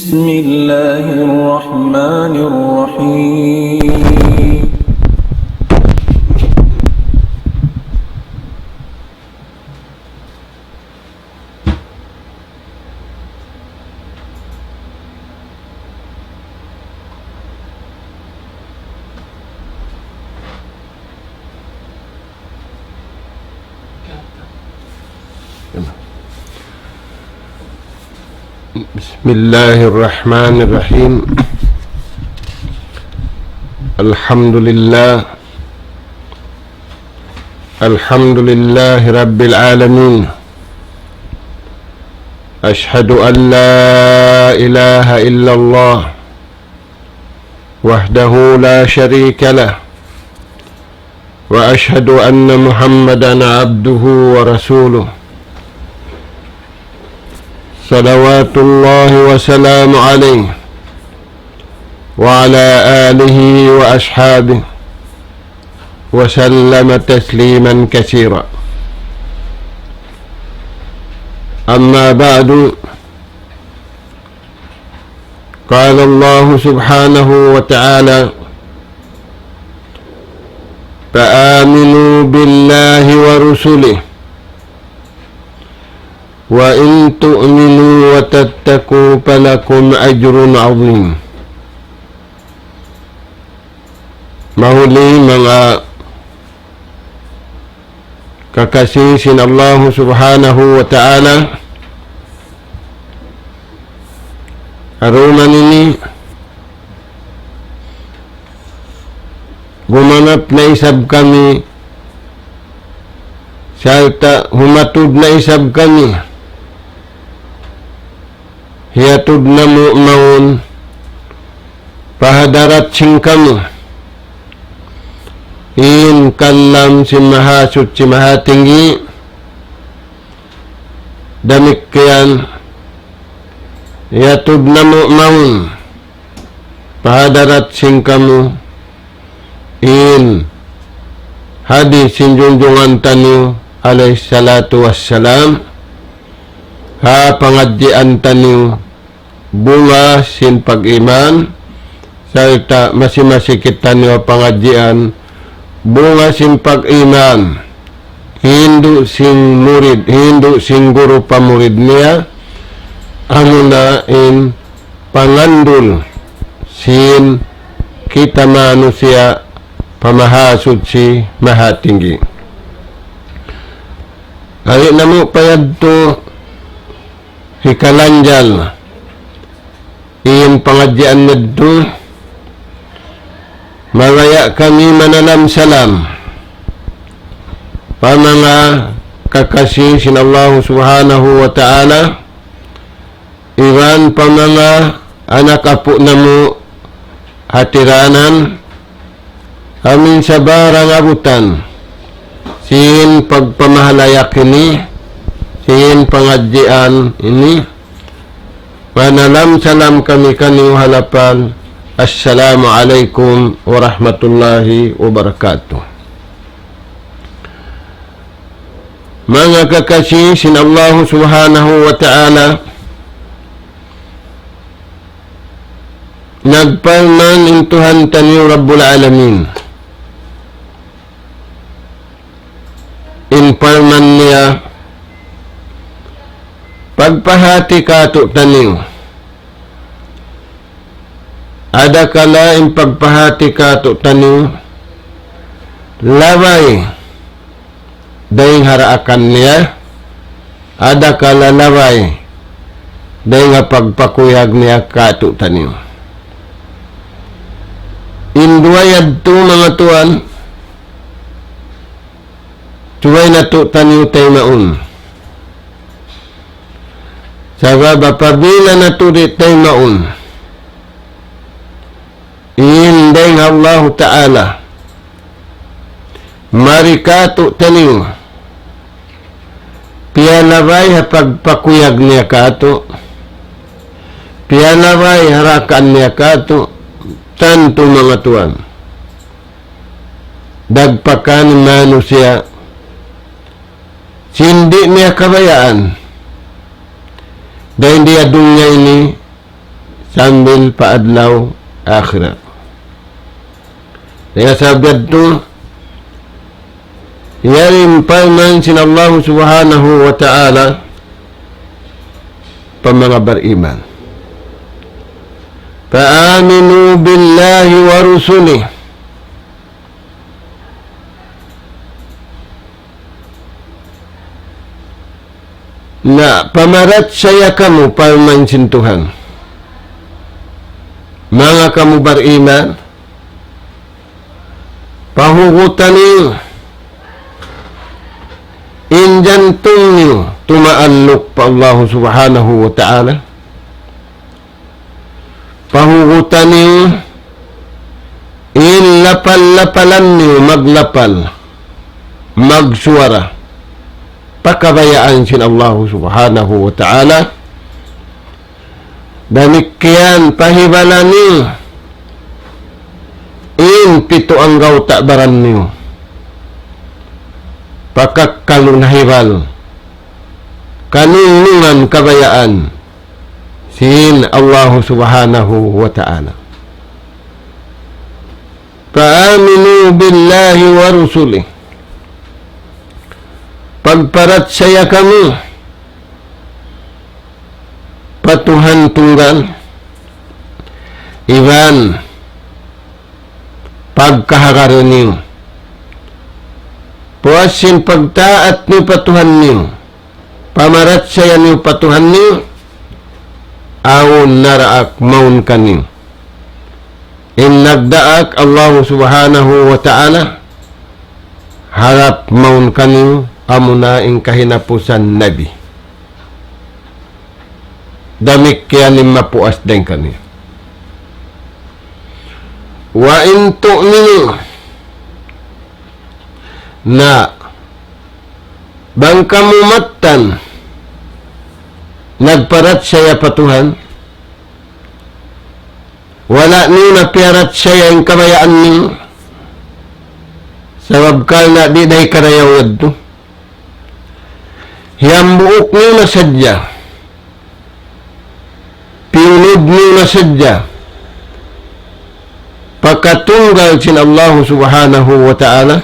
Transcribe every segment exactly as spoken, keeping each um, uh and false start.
بسم الله الرحمن الرحيم. بسم الله الرحمن الرحيم. الحمد لله. الحمد لله رب العالمين. أشهد أن لا إله إلا الله وحده لا شريك له، وأشهد أن محمدا عبده ورسوله، صلوات الله وسلامه عليه وعلى آله وأصحابه وسلم تسليما كثيرا. أما بعد، قال الله سبحانه وتعالى: فآمنوا بالله ورسله وإن تؤمنوا وتتقوا فلكم أجر عظيم. Mahuli manga kakasi sin Allahu Subhanahu wa Ta'ala, ha duman ini, gumanap na isab kami, sarta' humatud na isab kami, hiyatud namu' mawn pa hadarat sin kamu in kalam sin Mahasuchi Mahatinggi, damikkiyan hiyatud namu' mawn pa hadarat sin kamu in hadis sin junjungan taniyu alayhi salatu wassalam, ha pangadjian taniyu bunga sin pag-iman, sarta' masi-masi kitaniyu ha pangadjian bunga sin pag-iman, hindu' sin murid, hindu' sin guru pa murid niya, amuna in pangandul sin kita manusiya' pa Mahasuchi Mahatinggi. Ari namu' pa yadtu hikalanjal in pangadjian yadtu, mabaya' kami manalam salam pa manga kakasi sin Allahu Subhanahu wa Ta'ala, iban pa manga anak apu' namu' ha tiranan, amin sabarang abutan sin pagpamahalayak ini, sin pangadjian ini, manalam salam kami kaniyu ha lapal, Assalamu alaykum warahmatullahi wabarakatuh. Manga kakasi sin Allahu Subhanahu wa Ta'ala, nagparman in Tuhan taniyu Rabbul Alamin. In parman niya, pagpahāti kātu'niyu. Adakala in pagpahāti kātu'niyu, labay dayn ha daakan niya, adakala labay dayn ha pagpakuyag niya kātu'niyu. In duwa yadtu, manga tuwan, subay natu' taniyu taymaun. Sabab apabila natu' di' taymaun in dayn ha Allahu Ta'ala mari kātu'niyu, piyalabay ha pagpakuyag niya kātu', piyalabay ha daakan niya kātu', tantu manga tuwan, dagpakan manusiya' sin di' niya kabayaan dayn di ha dunya ini, sambil pa adlaw akhirat. Dayn ha sabab yadtu, yari in parman sin Allah Subhanahu wa Ta'ala pa manga bariman. فآمنوا بالله ورسله. Na pamarachaya kamu, parman sin Tuhan. Manga kamu bariman, pahugutan niyu in jantung niyu tumaalluk pa Allah Subhanahu wa Ta'ala. Pahugutan niyu in lapal-lapalan niyu maglapal, magsuwara pa kabayaan sin Allah Subhanahu wa Ta'ala. Damikkiyan pa hibal niyu in pitu anggawta' baran niyu. Pakakkalun ha hibal kanungnungan kabayaan sin Allah Subhanahu wa Ta'ala. فآمنوا بالله ورسله. Pagparachaya kamu pa Tuhan tunggal iban pagkahagad niyu. Puas sin pagtaat niyu pa Tuhan niyu, pamarachaya niyu pa Tuhan niyu, awn naraak mawn kaniyu. In nagdaak Allah Subhanahu wa Ta'ala, harap mawn kaniyu, amuna in kahinapusan nabi. Damikkiyan in mapuas dayn kaniya. وإن تؤمنوا. Na, bang kamu mattan nagparachaya pa Tuhan, wala' niyu na piyarachaya in kabayaan niyu, sabab karna' di' da hikarayaw yadtu. Hiyambuuk niyu na sadja, piyunud niyu na sadja pa katunggal sin Allah Subhanahu wa Ta'ala,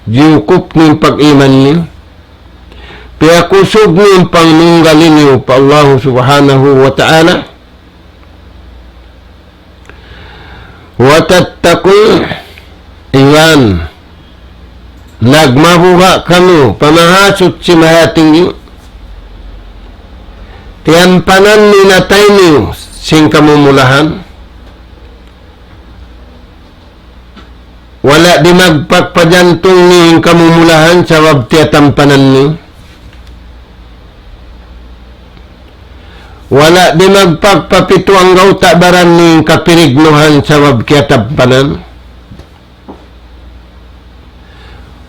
jiyukup niyu in pag-iman niyu, piyakusug niyu in pangnunggal niyu pa Allah Subhanahu wa Ta'ala, وتتقوا, iban nagmabuga' kamu pa Mahasuchi Mahatinggi, tiyampanan niyu in atay niyu sin kamumulahan, wala' dimagpak pa jantung niyu in kamumulahan sabab tiyatampanan niyu. Wala' dimagpak pa pitu anggawta' baran niyu in kapirignuhan sabab kiyatampanan.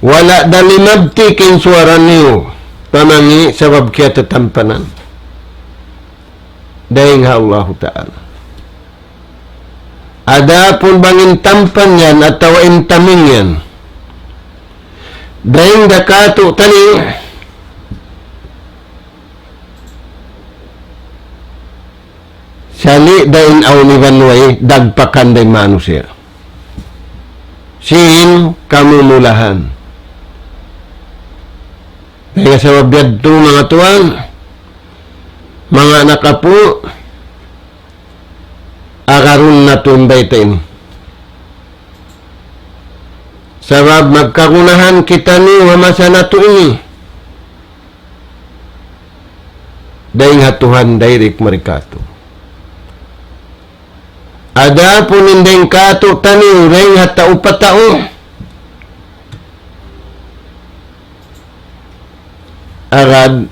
Wala' da limabtik in suwara niyu pa mangi' sabab kiyatatampanan dayn ha Allahu Ta'ala. Adapun bang in tampan yan atawa in taming yan dayn da kātu'niyu, sali' da in awn iban way dagpakan da in manusiya' sin kamumulahan. Dayn ha sabab yadtu, manga tuwan, manga anak apu', agarun natu' in bayta' ini. Sabab magkagunahan kitaniyu ha masa natu' ini dayn ha Tuhan, direct mari kātu'. Adapun in dayn kātu'niyu dayn ha tau pa tau, agad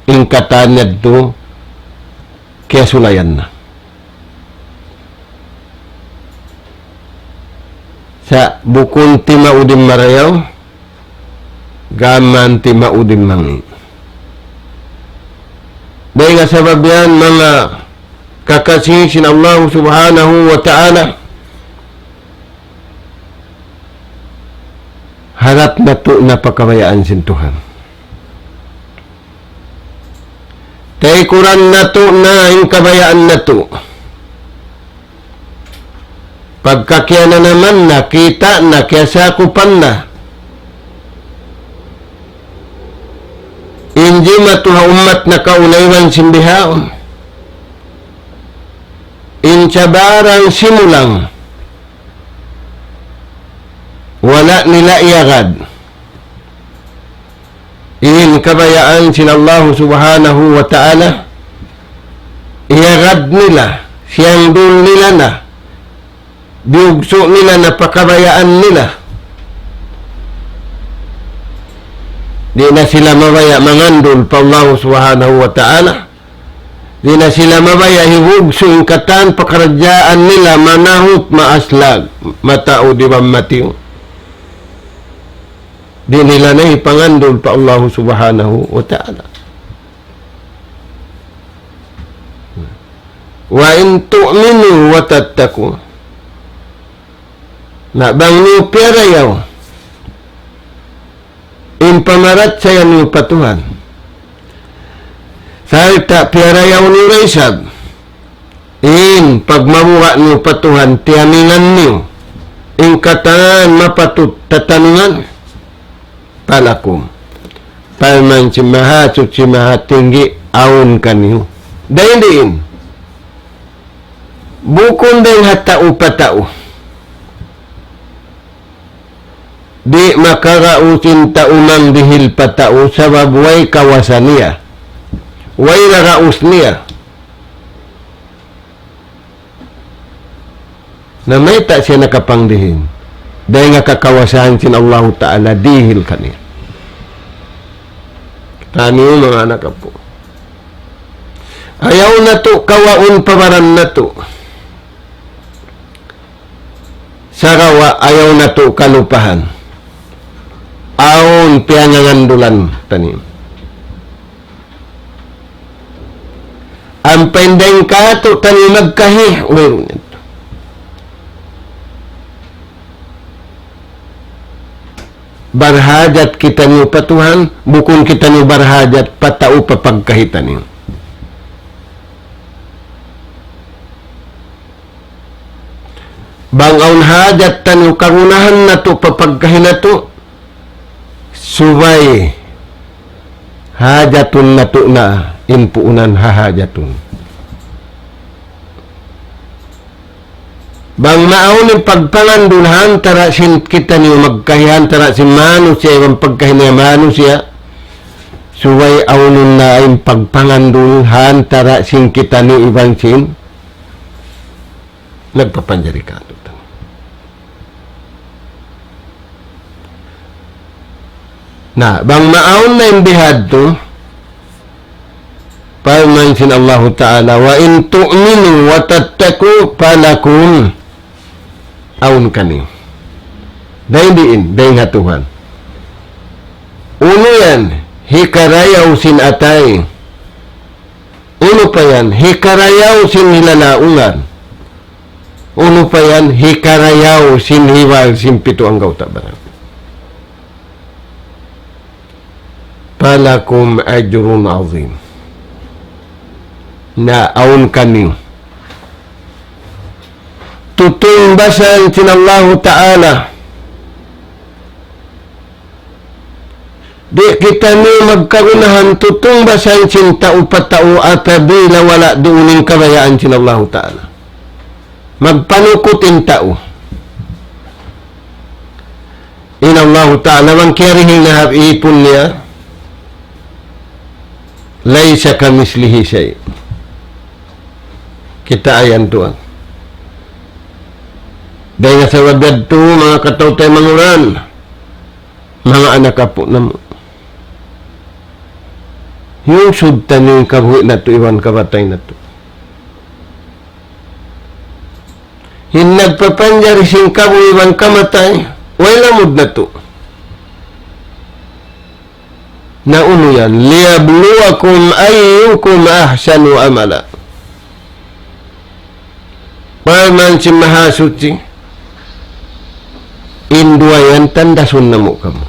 in katan yadtu kiyasulayan na. Sa' bukun timaud in marayaw, gām timaud in mangi'. Dayn ha sabab yan, manga kakasi sin Allah Subhanahu wa Ta'ala, harap natu' na pa kabayaan sin Tuhan. Taykuran natu' na in kabayaan natu'. Pagkakiyananaman na, kita' na, kiyasakupan na. In jimatu ha ummat nakauna iban sin bihaun. In sabarang simulang wala' nila iyagad in kabayaan sin Allahu Subhanahu wa Ta'ala, iyagad nila, siyandul nila na, biyugsu' nila na pa kabayaan nila. Di' na sila mabaya' mangandul pa Allahu Subhanahu wa Ta'ala. Di' na sila mabaya' hibugsu' in katan pakaradjaan nila, manahut, maaslag, mataud iban matiyu'. Di' nila na hipangandul pa Allahu Subhanahu wa Ta'ala. وإن تؤمنوا وتتقوا. Na bang niyu piyarayaw in pamarachaya niyu pa Tuhan, sarta' piyarayaw niyu da isab in pagmabuga' niyu pa Tuhan, tiyamingan niyu in katan mapatut tatamingan. فلكم. Parman sin Mahasuchi Mahatinggi, awn kaniyu. Dayn diin, bukun dayn ha tau pa tau. Di' makaraus in tau mangdihil pa tau sabab way kawasa niya, way raraus niya. Na mayta' siya nakapangdihil? Dayn ha kakawasahan sin Allahu Ta'ala dihil kaniya. Kitaniyu manga anak apu'. Ayaw natu' kawaun pa baran natu'. Sagawa' ayaw natu' kalupahan. Awn piyangangandulan taniyu. Ampa in dayn kātu'niyu magkahi, wayruun yadtu. Barhajat kitaniyu pa Tuhan, bukun kitaniyu barhajat pa tau pa pagkahi taniyu. Bang awn hajat taniyu kagunahan natu' pa pagkahi natu', subay hajatun natu' na in puunan hahajatun. Bang maawn in pagpangandul ha antara' sin kitaniyu magkahi, ha antara' sin manusiya' iban pagkahi niya manusiya', subay awnun na in pagpangandul ha antara' sin kitaniyu iban sin nagpapanjari kātu'niyu. Na, bang maawn na in bihadtu, parman sin Allahu Ta'ala, وإن تؤمنوا وتتقوا فلكم. Awn kaniyu. Dayn diin, dayn ha Tuhan. Unu yan, hikarayaw sin atay. Unu pa yan, hikarayaw sin hilalaungan. Unu pa yan, hikarayaw sin hibal sin pitu anggawta' baran. فلكم أجر عظيم. Na awn kaniyu tutungbasan sin Allahu Ta'ala. Di' kitaniyu magkagunahan tutungbasan sin tau pa tau apabila wala' duun in kabayaan sin Allahu Ta'ala. Magpanukut in tau. In Allahu Ta'ala bang kiyarihil na ha īpun niya, ليس كمثله شيء. Kita' yan tuwan. Dayn ha sabab yadtu, manga kataw-taymanghuran, manga anak apu' namu', hiyunsud taniyu in kabuhi' natu' iban kamatay natu'. In nagpapanjari sin kabuhi' iban kamatay, way lamud natu'. Na unu yan, ليبلوكم أيكم أحسن عملا. Parman sin Mahasuchi, in duwa yan tandasun namu' kamu.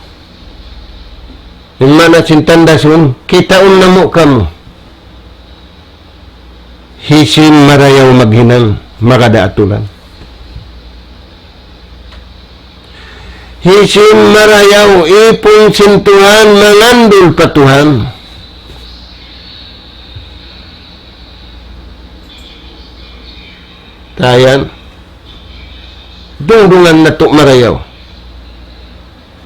In maana sin tandasun, kitaun namu' kamu. Hisiyu in marayaw maghinang, magad ha aturan? Hisiyu in marayaw ipun sin Tuhan, mangandul pa Tuhan? Tayan, dungdungan natu' marayaw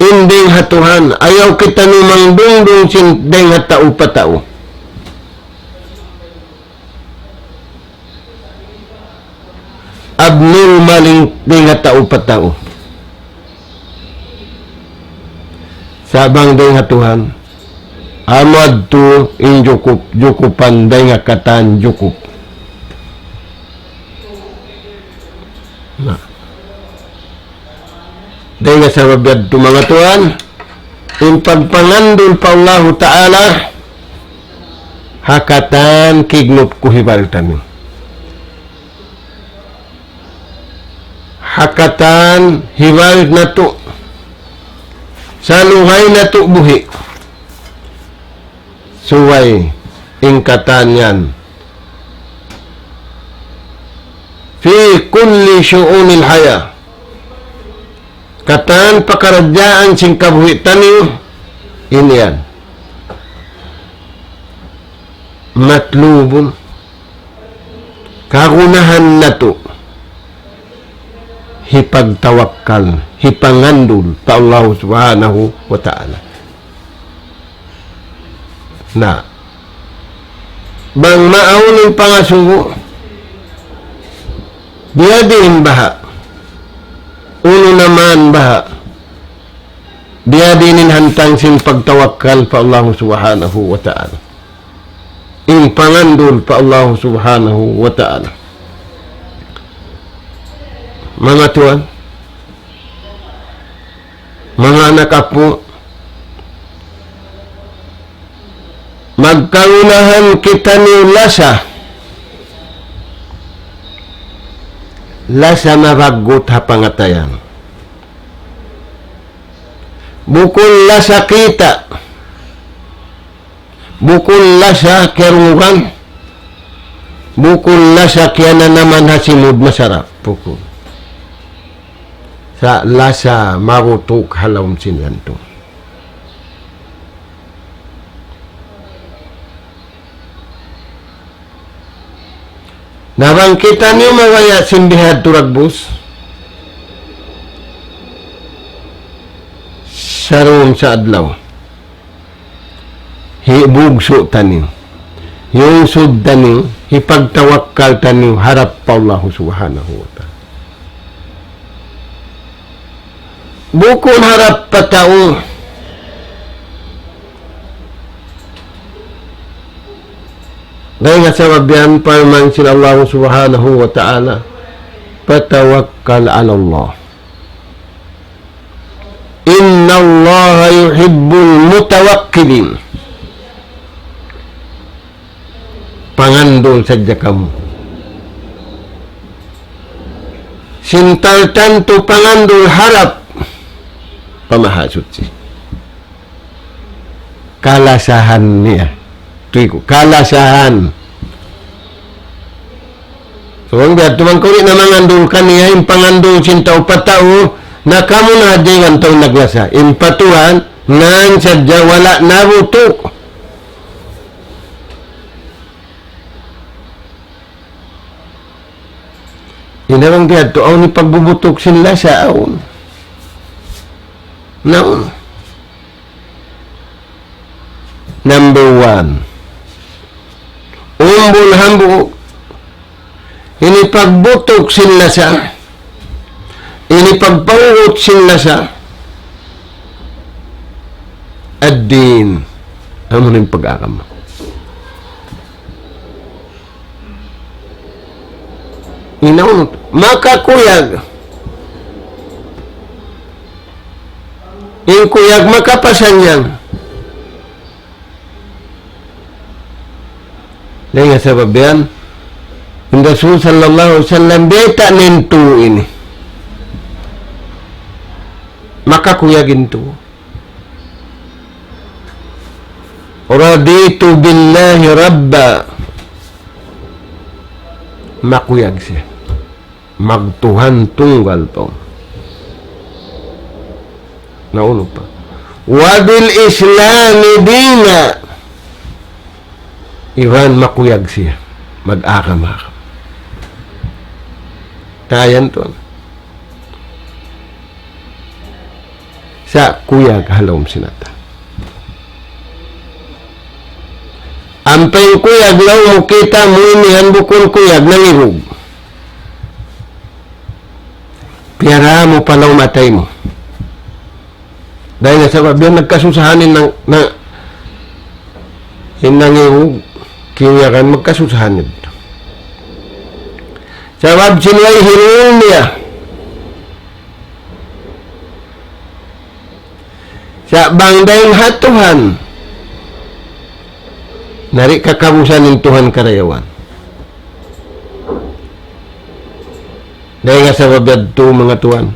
in dayng ha Tuhan, ayaw kitaniyu mangdungdung sin dayng ha tau pa tau. Abnormal in dayng ha tau pa tau. Sa' bang dayng ha Tuhan, amu yadtu in jukup, jukupan dayng ha katan jukup. Na. Dayng ha sabab yadtu manga tuwan, in pagpangandul pa Allahu Ta'ala, ha katan kignut ku hibal taniyu. Ha katan hibal natu'. Salugay natu' buhi'. Subay in katan yan. في كل شؤون الحياة. Katan pakaradjaan sin kabuhi' taniyu, in yan. Matlubun. Kagunahan natu'. Hipagtawakkal, hipangandul pa Allah Subhanahu wa Ta'ala. Na, bang maawn in pangasubu, biyadiin baha', unu na man baha', biyadiin in hantang sin pagtawakkal pa Allah Subhanahu wa Ta'ala. In pangandul pa Allah Subhanahu wa Ta'ala. Manga tuwan, manga anak apu', magkagunahan kitaniyu lasa, lasa mabaggut ha pangatayan. Bukun lasa kita', bukun lasa kiyarungugan, bukun lasa kiyananaman ha simud masarap, bukun. Sa' lasa mabutuk ha lawm sin lantung. Na bang kitaniyu mabaya' sin bihadtu dagbus, sarung sa adlaw, hibugsu' taniyu, yungsud taniyu, hipagtawakkal taniyu harap pa Allahu Subhanahu wa Ta'ala. Bukun harap pa tau. Dayn ha sabab yan, parman sin Allah Subhanahu wa Ta'ala, فتوكل على الله. إن الله يحب المتوكلين. Pangandul sadja kamu. Sin tartantu pangandul harap pa Mahasuchi. Kalasahan niya. Tuwi ku, kalasahan. So, bang biya' tuud bang kaw di' na mangandul kaniya, in pangandul sin tau pa tau, na kamu na hadja iban tau naglasa. In pa Tuhan, ngan sadja wala' nabutuk. Ina bang biya' tuud, awn in pagbubutuk sin lasa, awn. Naun. Number one. Umbul hambuuk. Ini pagbutuk sin lasa. Ini pagpaugut sin lasa. Ad-din. Amu in pag-agama. Inawn, makakuyag. In kuyag makapasannyang. Dayn ha sabab yan, in Rasul sallallahu alayhi wasallam, bayta' niya in tū ini. Makakuyag in tū. رضيت بالله ربا makuyag siya. Magtuhan tunggal pa. Naunu pa. وبالإسلام دينا. Iban makuyag siya. Mag-agama. Tayan tu. Sa' kuyag ha lawm sin ata. Ampa in kuyag laung mu kita' mu ini yan bukun kuyag, nangirug. Piyara mu pa lawm atay mu. Dayn ha sabab yan nagkasusahan in nang-, na, in nangirug, kiyuyagan magkasusahan yan. Sabab sin way hirug niya. Sa' bang dayn ha Tuhan, na di' kakabusan in Tuhan karayawan. Dayn ha sabab yadtu manga tuwan.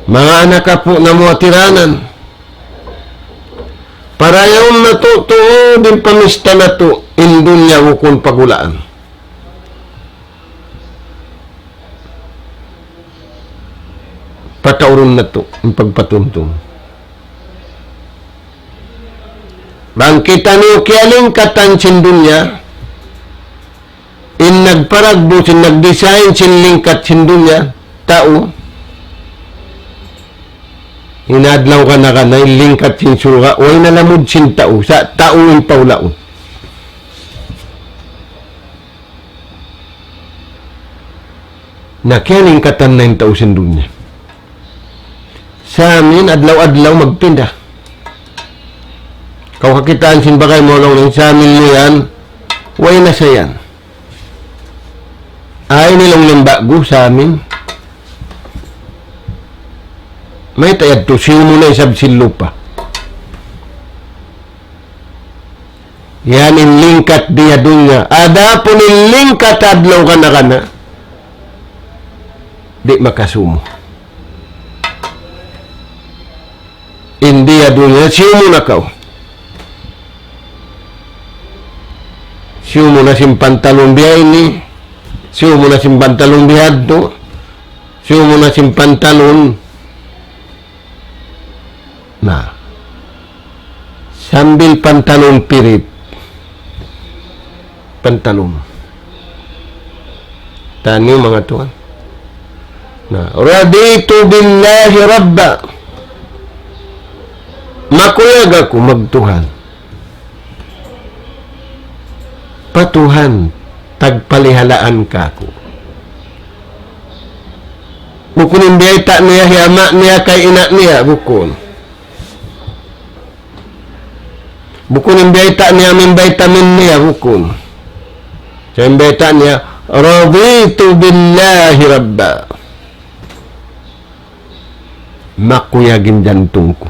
Manga anak apu' namu' ha tiranan. Parayawun natu' tuud in pamista natu' in dunya bukun pagulaan. Pataurun natu' in pagpatumtum. Bang kitaniyu kiyalingkatan sin dunya, in nagparagbu sin nagdesign sin lingkat sin dunya, tau. In adlaw kana-kana in lingkat sin surga', way na lamud sin tau, sa' tau in paulaun. Na kiyalingkatan na in tau sin dunya. Sa' amin adlaw-adlaw magpinda. Kaw kakitaan sin bagay mu laung in sa' amin mu yan, way na sa yan. Ay, ini laung in ba'gu sa' amin. Mayta' yadtu, siyu mu na isab sin lupa'. Yan in lingkat di ha dunya. Adapun in lingkat adlaw kana-kana, di' makasumu. In di ha dunya, siyu mu na kaw. Siyu mu na sin pantalun biya' ini, siyu mu na sin pantalun biya' yadtu, siyu mu na sin pantalun. Na. Sambil pantalun pirit. Pantalun. Taniyu manga tuwan. Na, رضيت بالله ربا. Makuyag aku magtuhan. Pa Tuhan, tagpalihalaan kaku'. Bukun in biyayta' niya hi ama' niya kay ina' niya, bukun. Bukun in biyayta' niya amin vitamin niya, bukun. Sa' in biyayta' niya, رضيت بالله ربا. Makuyag in jantung ku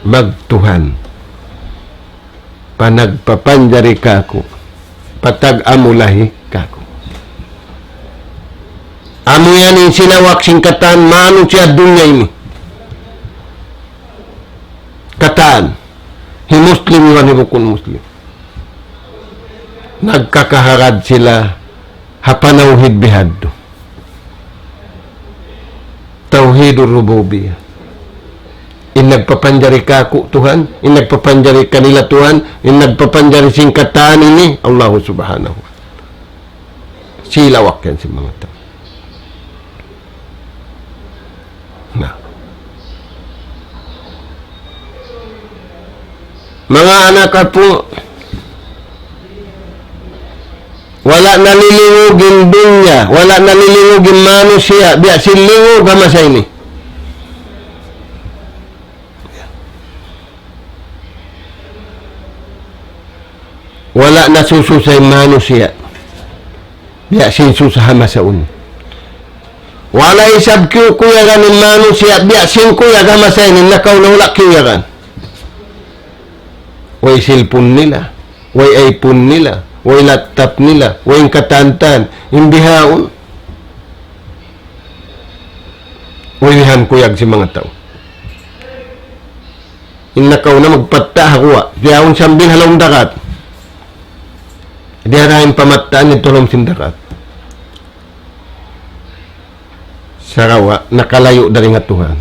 magtuhan. Panagpapanjari kaku', patag amu lahi kaku'. Amu yan in silawak sin katan manusiya' dunya ini. Katan, hi Muslim iban hi bukun Muslim. Nagkakaharad sila ha panawhid bihadtu. Tawhidur Rububiyyah. In nagpapanjari kaku' Tuhan, in nagpapanjari kanila Tuhan, in nagpapanjari sin katan ini, Allahu Subhanahu wa Ta'ala. Silawak yan sin manga tau. Na. Manga anak apu', wala' nalilingug in dunya, wala' nalilingug in manusiya', biya' sin lingug ha masa ini. Wala' nasususa in manusiya'. Biya' sin susa ha masa unu. Wala' isab kiyukuyagan in manusiya', biya' sin kuyag ha masa ini, nakauna wala' kiyuyagan. Way cellphone nila, way iPhone nila, way laptop nila, way in katan-katan, in bihaun. Way bihan kuyag sin manga tau. In nakauna magpatta' ha guwa', bihaun sambil ha lawm dagat. Diyara in pamattaan niya ha lawm sin dagat. Sagawa', nakalayu' dayn ha Tuhan.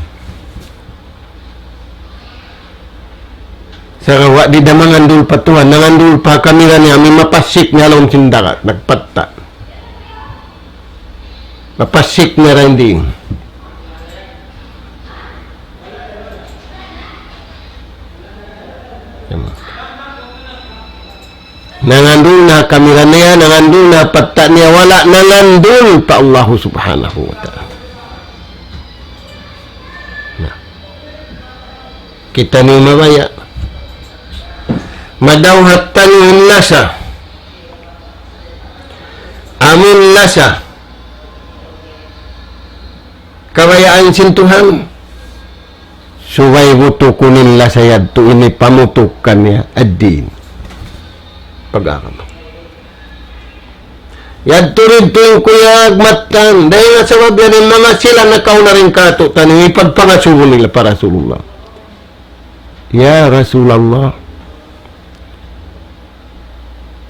Sagawa', di' da mangandul pa Tuhan, nangandul pa kamera niya, amu in mapasik niya ha lawm sin dagat, nagpatta'. Mapasik niya dayn di. Nangandul na ha kamera niya, nangandul na ha patta' niya, wala' nangandul pa Allahu Subhanahu wa Ta'ala. Na. Kitaniyu mabaya'. Madawhat taniyu in lasa. Amu in lasa. Kabayaan sin Tuhan. Subay butukun in lasa yadtu ini pamutukan niya ad-din. Pag-agama. Yadtu rin tuwing kuyag mattan. Dayn ha sabab yan in manga sila nakauna dayn kātu'niyu, hipagpangasubu nila pa Rasulullah. Ya Rasulullah,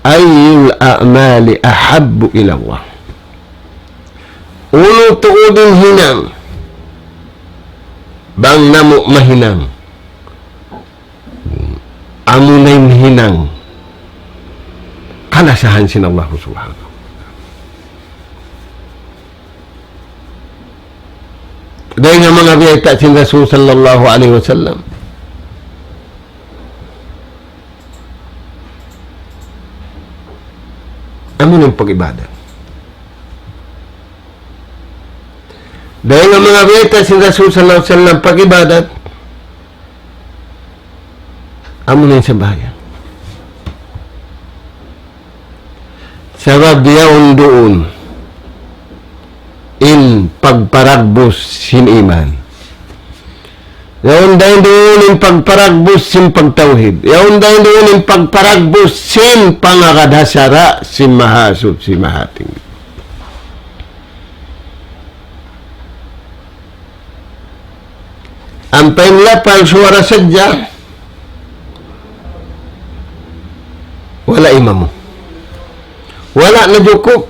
أي الأعمال أحب إلى الله؟ Unu tuud in hinang bang namu' mahinang? Amuna in hinang kalasahan sin Allah Subhanahu wa Ta'ala. Dayn ha manga biyayta' sin Rasul sallallahu alayhi wasallam. Amu in pag-ibadat. Dayn ha manga biyayta' sin Rasul sallallahu alayhi wasallam pag-ibadat, amu in sambahayang. Sabab yaun duun in pagparagbus sin iman. Yaun dayn duun in pagparagbus sin pagtawhid. Yaun dayn duun in pagparagbus sin pangagad ha sara' sin Mahasuchi Mahatinggi. Ampa in lapal suwara sadja, wala' imamu. Wala' na jukup.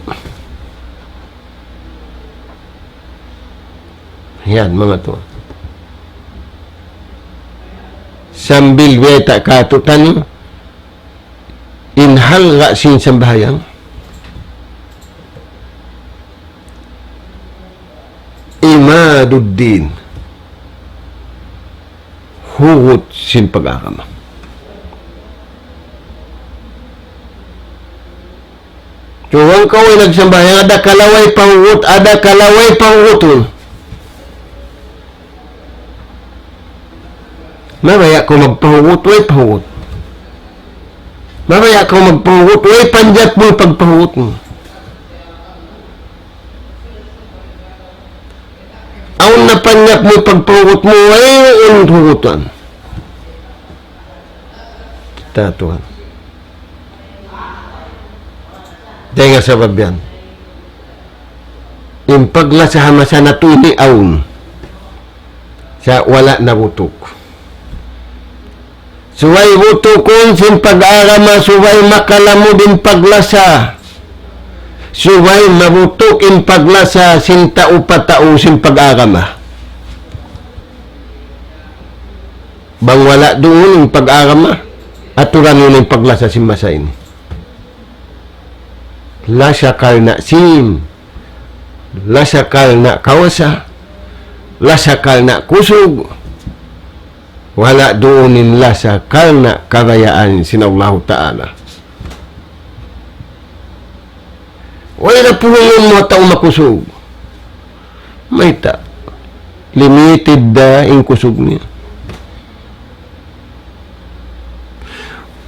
Yan, manga tuwan. Sambil biyayta' kātu'niyu, in halga' sin sambahayang, عماد الدين. Hugut sin pag-agama. Tuwan kaw in nagsambahayang, ada ka laway pahugut, ada ka laway pahugutun. Mabaya' kaw magpahugut, way pahugut. Mabaya' kaw magpahugut, way panjat mu pagpahugut mu. Awn na panjat mu pagpahugut mu, way un hugutan. Kita' tuwan. Dayn ha sabab yan. In paglasa ha masa natu' ini awn. Sa' wala' nabutuk. Subay butukun sin pag-agama, subay makalamud in paglasa. Subay mabutuk in paglasa sin tau pa tau sin pag-agama. Bang wala' duun in pag-agama, aturan yun in paglasa sin masa ini. Lasa karna' sim, lasa karna' kawasa, lasa karna' kusug, wala' duun in lasa karna' kabayaan sin Allahu Ta'ala. Way da purungun mu tau makusug. Mayta'? Limited da in kusug niya.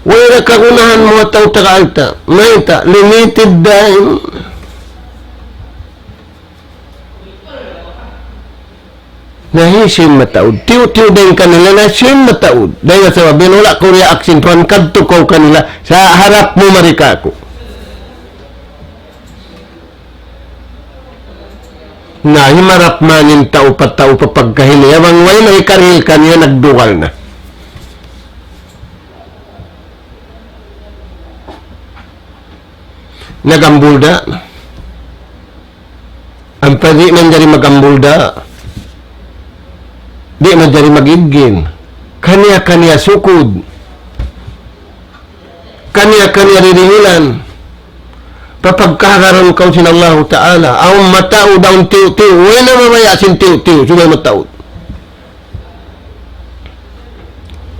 Way da kagunahan mu tau taga alta'. Mayta'? Limited da in. Na hisiyu in mataud? Tiyu'-tiyu' dayn kanila na hisiyu in mataud. Dayn ha sabab yan wala' kaw riyaak sin Tuhan, kadtu kaw kanila, sa' harap mu mari kāku'. Na himarap man in tau pa tau pa pagkahi niya, bang way na hikarihil kaniya, nagdugal na. Nagambul da. Ampa di' manjari magambul da. Di' manjari magigin. Kaniya-kaniya sukud. Kaniya-kaniya didihilan. Papagkahagaran kaw sin Allahu Ta'ala. Awn mataud, awn tiyu'-tiyu'. Way na mabaya' sin tiyu'-tiyu'. Subay mataud.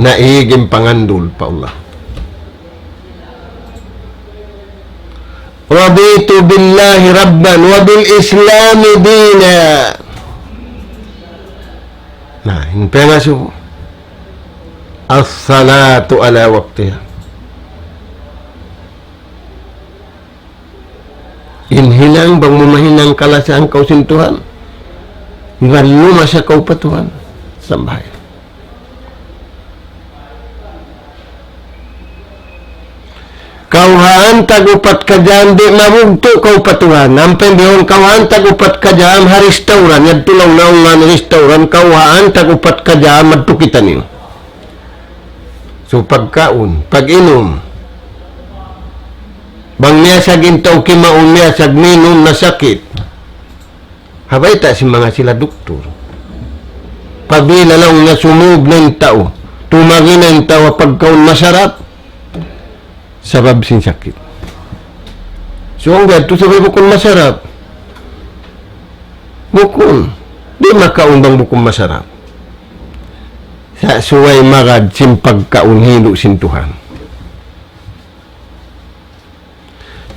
Naig in pangandul pa Allah. رضيت بالله ربا وبالإسلام دينا. Na, in pangasubu. الصلاة على وقتها. In hinang, bang mu mahinang kalasahan kaw sin Tuhan, iban lumasa kaw pa Tuhan, sambahayang. Kawhaan tag-upat ka jam, di' mabugtu' kaw pa Tuhan. Ampa in bihaun kawhaan tag-upat ka jam, ha restaurant, yadtu laung naungan restaurant, kawhaan tag-upat ka jam, madtu kitaniyu. So, pagkaun, pag-inum. Bang miyasag in tau kimaun, miyasag minum, nasakit. Ha bayta' sin manga sila duktur. Pabila laung na sumūb na in tau, tumagi na in tau ha pagkaun masarap, sabab sin sakit. So, hangkan tu sabab bukun masarap. Bukun. Di' makaun bang bukun masarap. Sa' subay magad sin pagkaun hindu' sin Tuhan.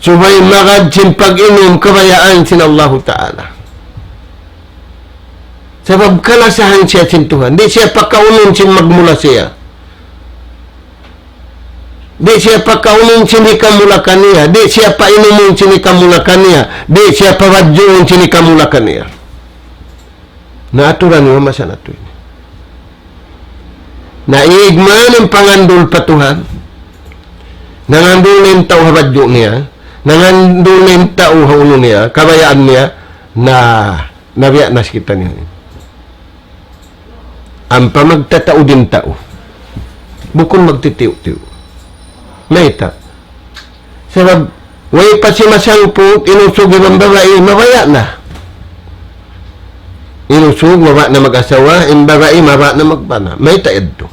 Subay magad sin pag-inum kabayaan sin Allahu Ta'ala. Sabab kalasahan siya sin Tuhan. Di' siya pakaunun sin magmula siya. Di' siya pakaunun sin hikamula kaniya. Di' siya painumun sin hikamula kaniya. Di' siya pabadjuun sin hikamula kaniya. Na aturan niya masa natu' ini. Na igman in pangandul pa Tuhan. Nangandul in tau ha badju' niya. Nangandul in tau ha unu niya. Kabayaan niya. Na, nabiya' na sa kitaniyu. Ampa magtataud in tau. Bukun magtitiyu'-tiyu'. Mayta'? Sabab, way pa simasangput, in usug iban babai, mabaya' na. In usug, mabaya' na mag-asawa, in babai, mabaya' na magbana. Mayta' yadtu?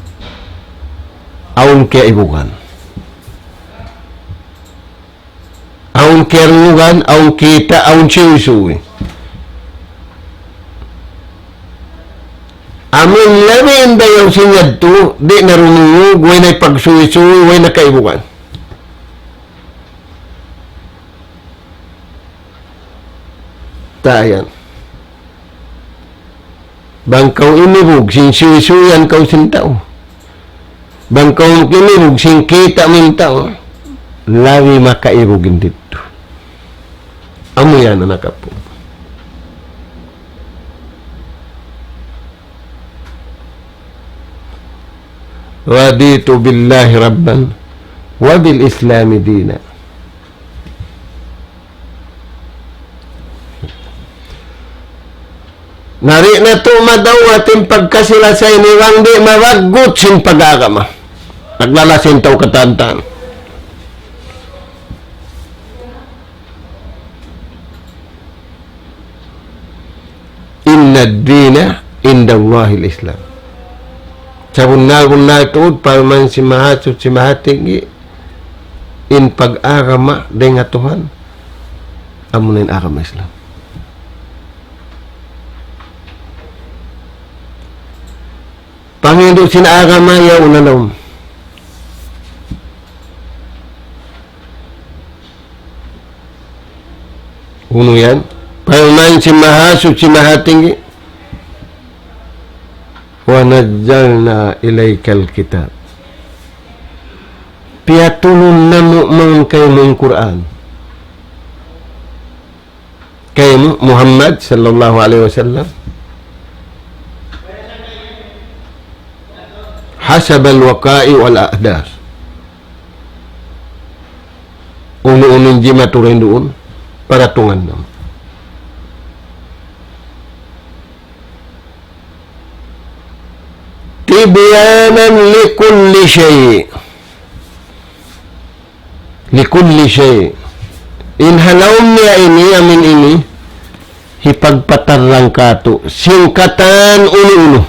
Awn kiyaibugan. Awn kiyarungugan, awn kita', awn siyuysuy. Amun labi in dayaw sin yadtu, di' na rumungug, way na pagsuysuy, way na kaibugan. Tayan. Bang kaw inibug, sin suysuyan kaw sin tau. Bang kaw inibug, sin kita' mu in tau. Labi makaibug in didtu. Amu yan, anak apu'. رضيت بالله ربا وبالإسلام دينا. Na di' natu' madawat in pagkasi-lasa ini bang di' mabaggut sin pag-agama. Naglalasa in tau katantan. إن الدين عند الله الإسلام. Sabunnal-bunnal tuud, parman sin Mahasuchi Mahatinggi, in pag-agama dayn ha Tuhan, amuna in agama Islam. Panghindu' sin agama yaun na laung. Unu yan? Parman sin Mahasuchi Mahatinggi, ونزلنا إليك الكتاب. Piyaturun namu' mawn kaymu in Qur'an. Kaymu Muhammad sallallahu alayhi wasallam. حسب الوقائع والأحداث. Unu-unu in jimatu dayn duun, paratungan namu'. تبيانا لكل شيء. لكل شيء. In ha lawm niya ini, amin ini, hipagpatarrang kātu' sin katan unu-unu.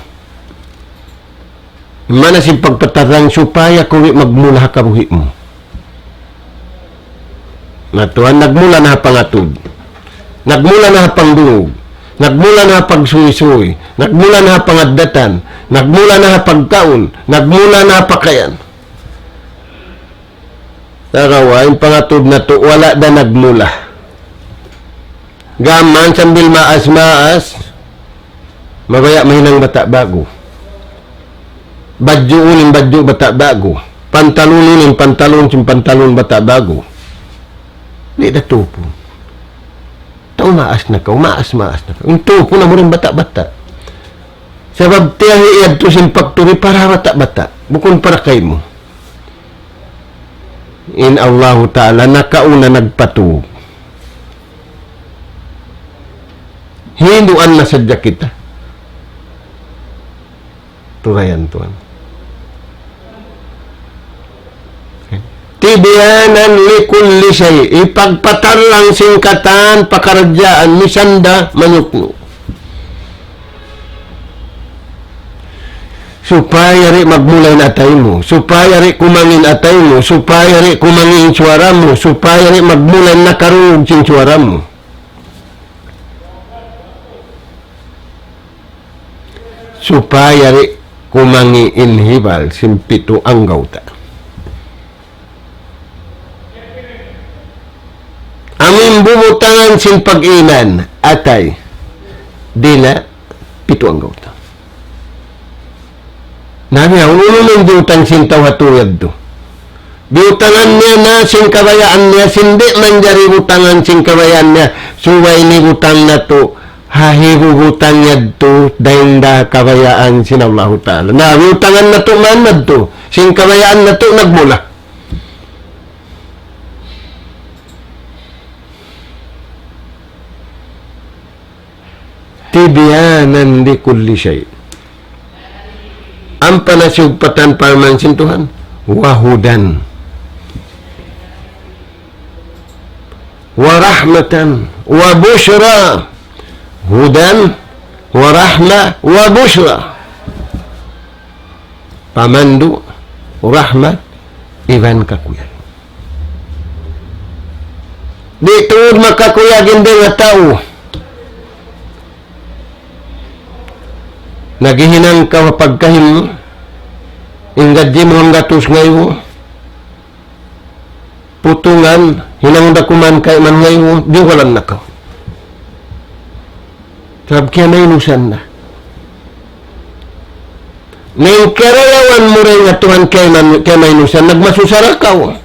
Maana sin pagpatarrang supaya kaw di' magmula ha kabuhi' mu. Na Tuhan, nagmula na ha pangatud. Nagmula na ha pangdungug. Nagmula na ha pagsuysuy. Nagmula na ha pangaddatan. Nagmula na ha pagkaun. Nagmula na ha pakayan. Sagawa', in pangatud natu', wala' da nagmula. Gām man sambil maas-maas, mabaya' mahinang bata' ba'gu. Badjuun in badju' bata' ba'gu. Pantalunun in pantalun, sin pantalun bata' ba'gu. Di' da tūpun. Tau maas na kaw, maas, maas na kaw. In tūpun amu in bata'-bata'. Sabab tiyahi yadtu sin factory para bata'-bata'. Bukun para kaymu. In Allahu Ta'ala nakauna nagpatūg. Hinduan na sadja kita. Turayan Tuhan. تبيانا لكل شيء. Hipagpatarrang sin katan pakaradjaan misan da manyuknu'. Supaya di' magmula in atay mu, supaya di' kumangi' in atay mu, supaya di' kumangi' in suwara mu, supaya di' magmula in nakarungug sin suwara mu. Supaya di' kumangi' in hibal sin pitu anggawta'. Amu in bubutangan sin pag-iman, atay, dila', pitu anggawta'. Na biya' unu in biyutang sin tau ha tau yadtu. Biyutangan niya na sin kabayaan niya, sin di' manjari butangan sin kabayaan niya, subay ini butang natu', ha hibutang yadtu, dayn da kabayaan sin Allahu Ta'ala. Na, biyutangan natu' man madtu, sin kabayaan natu' nagmula. تبيانا لكل شيء. Ampa na siyugpatan parman sin Tuhan. وهدى ورحمة وبشرى. هدى ورحمة وبشرى. Pamandu', rahmat, iban kakuyag. Di' tuud makakuyag in duwa tau. Naghihinang kaw ha pagkahi mu, in gadji mu hanggatus ngaibu, putungan, hinang da kuman kayman ngaibu, diyugalan na kaw. Sabab kiyamainusan na. Na in karayawan mu dayn ha Tuhan kayman, kiyamainusan, nagmasusa na kaw.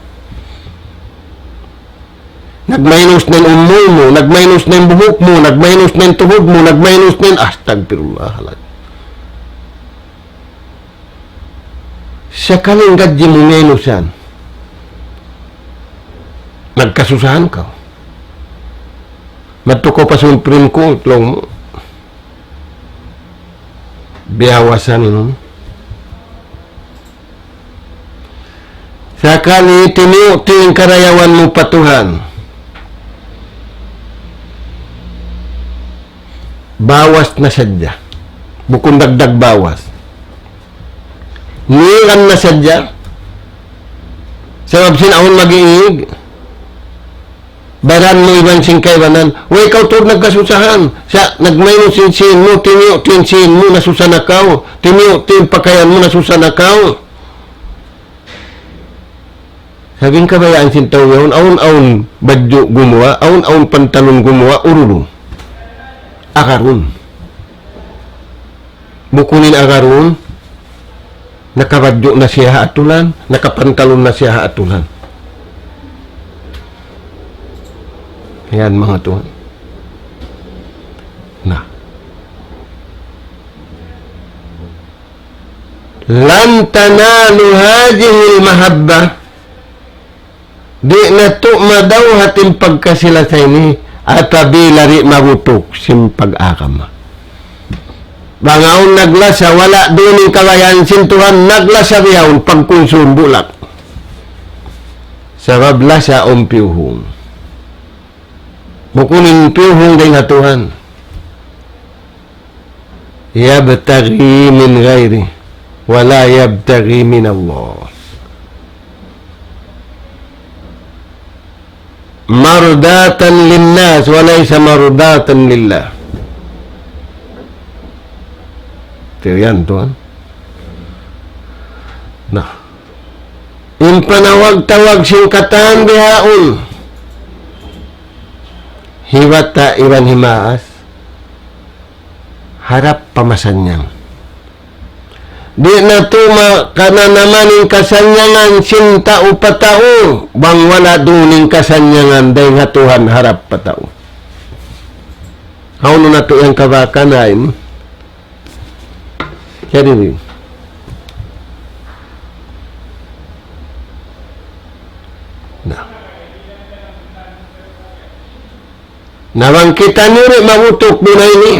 Nagmainus na in umul mu, nagmainus na in buhuk mu, nagmainus na in tuhud mu, nagmainus na in, astagfirullah. Sakali in gadji mu miyainusan, nagkasusahan kaw. Madtu kaw pa Supreme Court, laung mu, biyawasan in unu. Sakali timiyuti in karayawan mu pa Tuhan, bawas na sadja. Bukun dagdag bawas. Niran na sadja. Sabab sin awn mag-iig. Baran mu iban sin kaibanan. Way kaw tuud nagkasusahan. Sa' nagmainus in sīn mu, timiyuti in sīn mu, nasusa na kaw. Timiyuti in pakayan mu, nasusa na kaw. Sabab in kabayaan sin tau yaun, awn-awn badju' gumuwa', awn-awn pantalun gumuwa', urulun. Agarun. Bukun in agarun, nakabadju' na siya ha atulan, nakapantalun na siya ha atulan. Yan, manga tuwan. Na. لن تنالوا هذه المحبة. Di' natu' madawhat in pagkasi-lasa ini, apabila di' mabutuk sin pag-agama. Bang awn naglasa, wala' duun in kabayaan sin Tuhan, naglasa bihaun, pagkunsum bulak. Sabab lasa awn piyuhung. Bukun in piyuhung dayn ha Tuhan. يبتغي من غيره ولا يبتغي من الله مرضاة للناس وليس مرضاة لله. Tiyan tuan. Na. In panawag-tawag sin katan bihaun. Hiwata' iban himaas. Harap pa masannyang. Di' natu' makananaman in kasannyangan sin tau pa tau, bang wala' duun in kasannyangan dayn ha Tuhan harap pa tau. Hawnu natu' yan kabakan ain? Jadi ini. Na. Na bang kitaniyu di' mabutuk duun ini,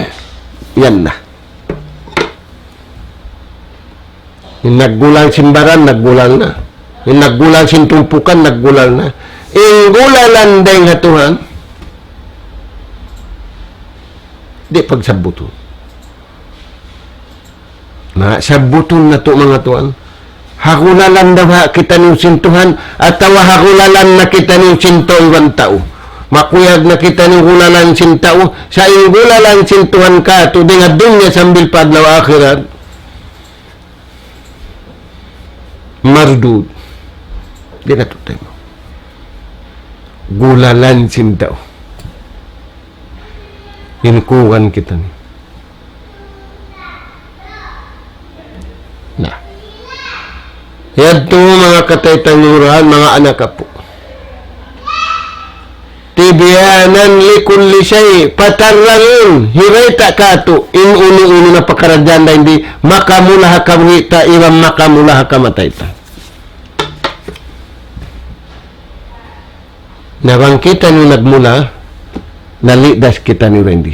yan na. In naggulang sin baran, naggulang na. In naggulang sin tumpukan, naggulang na. In gulalan dayn ha Tuhan, di' pagsabbutun. Na, sabbutun natu' manga tuan. Ha gulalan da ba kitaniyu sin Tuhan, atawa ha gulalan na kitaniyu sin tau iban tau. Makuyag na kitaniyu gulalan sin tau, sa' in gulalan sin Tuhan katu', dayn ha dunya sambil pa adlaw akhirat. Mardud. Di' natu' taymaun. Gulalan sin tau. In kuwan kitaniyu. Na. Yadtu manga kataytangan, manga anak apu'. تبيانا لكل شيء, patarrangun, hibayta' katu', in unu-unu na pakaradjaan dayn di, makamula ha kabuhi' ta, iban makamula ha kamatay ta. Na bang kitaniyu nagmula, nalidas kitaniyu dayn di.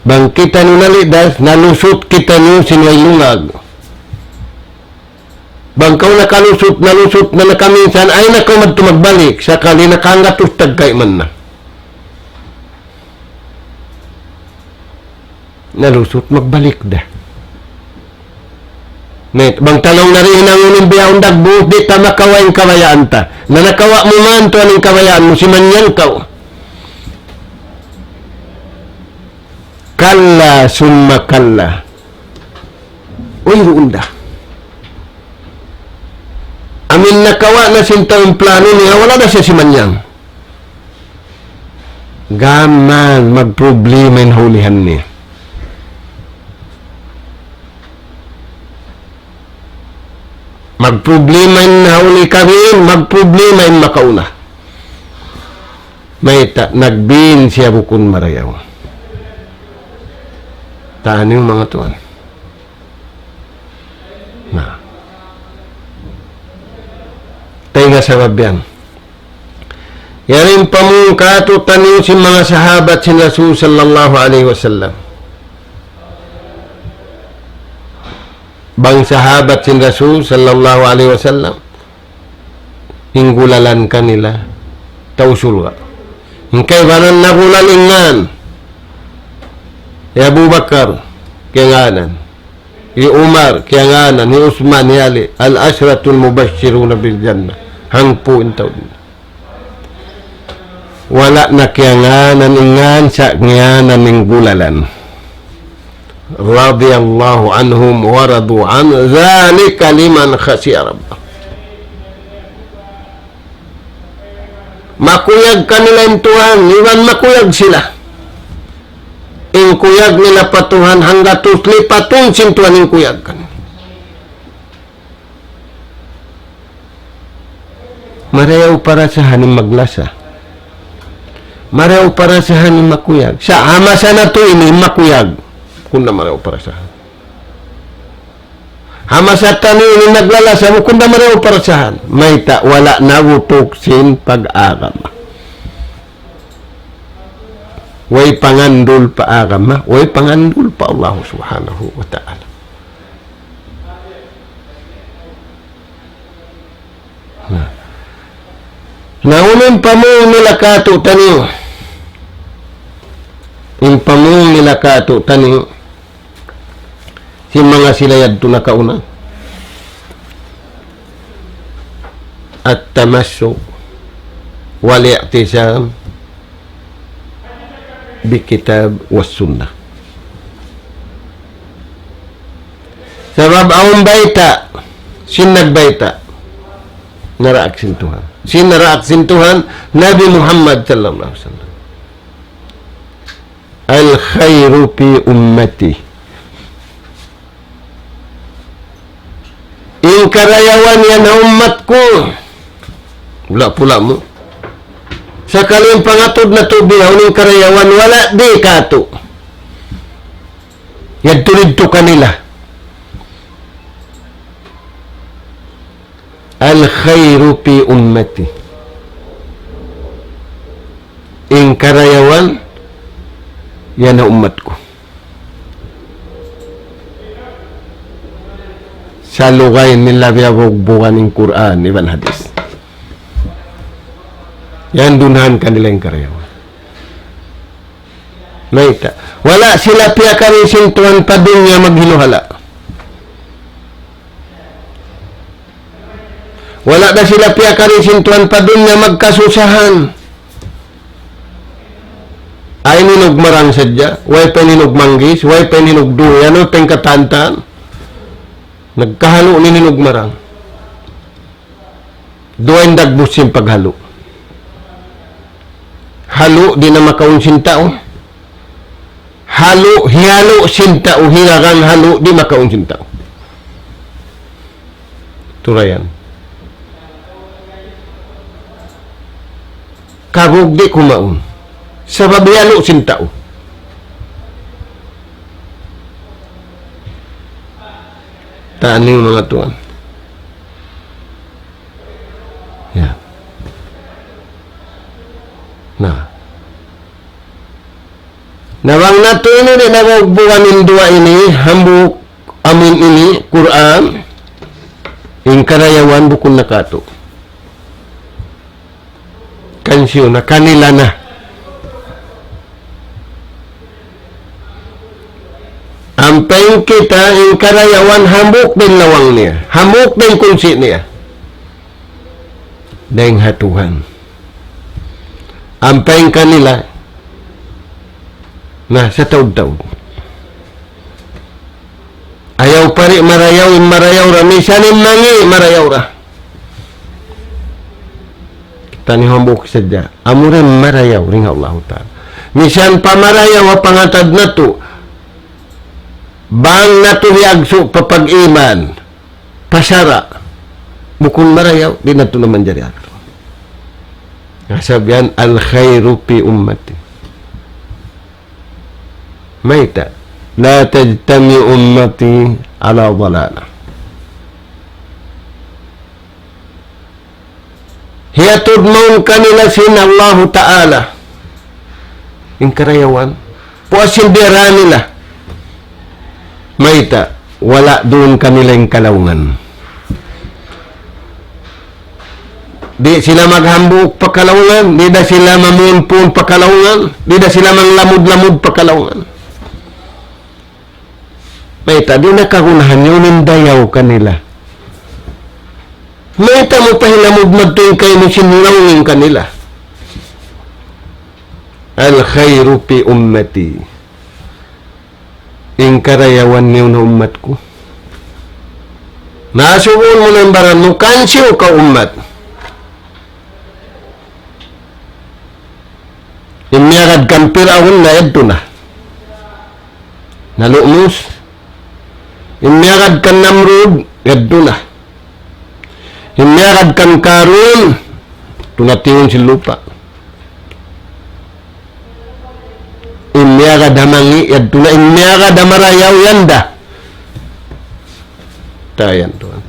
Bang kitaniyu nalidas, nalusut kitaniyu sin way lungag. Bang kaw nakalusut, nalusut na nakaminsan, ayaw na kaw madtu magbalik, sakali nakahanggatus tagkayman na. Nalusut, magbalik da. Mayta', bang ta laung na di' hinangun in bihaun dagbus, di' ta makawa' in kabayaan ta. Na nakawa' mu man tuwan in kabayaan mu, simannyang kaw. كلا ثم كلا. Uy, duun da. Amin nakawa' na sin tau in plano niya, wala' da siya simannyang. Gam mayan, magproblema in ha ulihan niya. Magproblema in ha uli kabin, magproblema in makauna. Mayta', nagbin siya bukun marayaw. Taniyu manga tuwan. Na. Taynga sabab yan. Yari in pamung katu' taniyu sin manga sahabat sin Rasul sallallahu alayhi wasallam. Bang sahabat sin Rasul sallallahu alayhi wasallam, in gulalan kanila, tau surga'. In kaibanan nagulal in ngan. Hi Abu Bakar, kiyangānan. Hi Umar, kiyangānan. Hi Usman, hi Ali. العشرة المبشرون بالجنة. Hangpu' in tau. Wala' na kiyangānan in ngan, sa' ngiyānan in gulalan. رضي الله عنهم ورضوا عنه ذلك لمن خشي ربه. Makuyag kanila in Tuhan, iban makuyag sila. In kuyag nila pa Tuhan, hanggatus lipatun sin Tuhan in kuyag kanila. Marayaw parasahan in maglasa. Marayaw parasahan in makuyag. Sa' ha masa natu' ini in makuyag. Bukun da marayaw parasahan. Ha masa taniyu ini in naglalasa, bukun da marayaw parasahan. Mayta', wala' nabutuk sin pag-agama. Way pangandul pa agama, way pangandul pa Allah Subhanahu wa Ta'ala. Na. Na unu in pamung nila kātu'niyu? In pamung nila kātu'niyu, sin manga sila yadtu nakauna. التمسك والاعتصام بالكتاب والسنة. Sabab awn bayta', sin nagbayta', naraak sin Tuhan. Sin naraak sin Tuhan, Nabi Muhammad sallallahu alayhi wasallam. الخير في أمتي. In karayawan yan ha ummat ku. Pula-pula mu. Sakali in pangatud natu' bihaun in karayawan wala' di' kātu'. Yadtu didtu kanila. الخير في أمتي. In karayawan yan ha ummat ku. Salugay nila biyabugbugan in Qur'an iban hadith. Yan dunahan kanila in karayawan. Mayta'? Wala' sila piyakari sin Tuhan pa dunya maghiluhala'. Wala' da sila piyakari sin Tuhan pa dunya magkasusahan. Ay ninug marang sadja, way pa ninug manggis, way pa ninug duyan, unu in katantan. Nagkahalu' in ninug marang. Duwa in dagbus sin paghalu'. Halu' di' na makaun sin tau. Halu', hihalu' sin tau, hiragang halu', di' makaun sin tau. Turayan. Kabug di' kumaun. Sabab hihalu' sin tau. Taniyu manga tuwan. Ya. Na. Na bang natu' ini di' nabugbugan in duwa ini, hambuuk amun ini, Qur'an, in karayawan bukun na kātu'. Kansiyu na, kanila na. Ampa in kita, in karayawan hambuuk da in lawang niya. Hambuuk da in kunsi' niya. Dayn ha Tuhan. Ampa in kanila, na, sataud-taud. Ayaw pa di' marayaw, in marayaw ra, misan in mangi' marayaw ra. Taniyu hambuuk sadja. Amura in marayaw dayn ha Allahu Ta'ala. Misan pa marayaw ha pangatad natu', bang natu' hiyagsu' pa pag-iman, pa sara', bukun marayaw, di' natu' na manjari agtu. Sabab yan, الخير في أمتي. Mayta'? لا تجتمع أمتي على ضلالة. Hiyatud mawn kanila sin Allahu Ta'ala in karayawan. Puas sin biya' nila. Mayta'? Wala' duun kanila in kalaungan. Di' sila maghambuuk pa kalaungan, di' da sila mamunpun pa kalaungan, di' da sila manglamud-lamud pa kalaungan. Mayta', di' na kagunahan, yaun in dayaw kanila. Mayta' mu pa hilamud madtu in kaymu sin lawang kanila. الخير في أمتي. In karayawan niyu na ummat ku. Na subun mu na in baran mu, kansiyu kaw ummat. In miyagad kan Piraun na yadtu na. Nalumus. In miyagad kan Namrud, yadtu na. In miyagad kan Karun, tunatiun sin lupa'. In miyagad ha mangi', yadtu na. In miyagad ha marayaw, yan da. Tayan tuwan.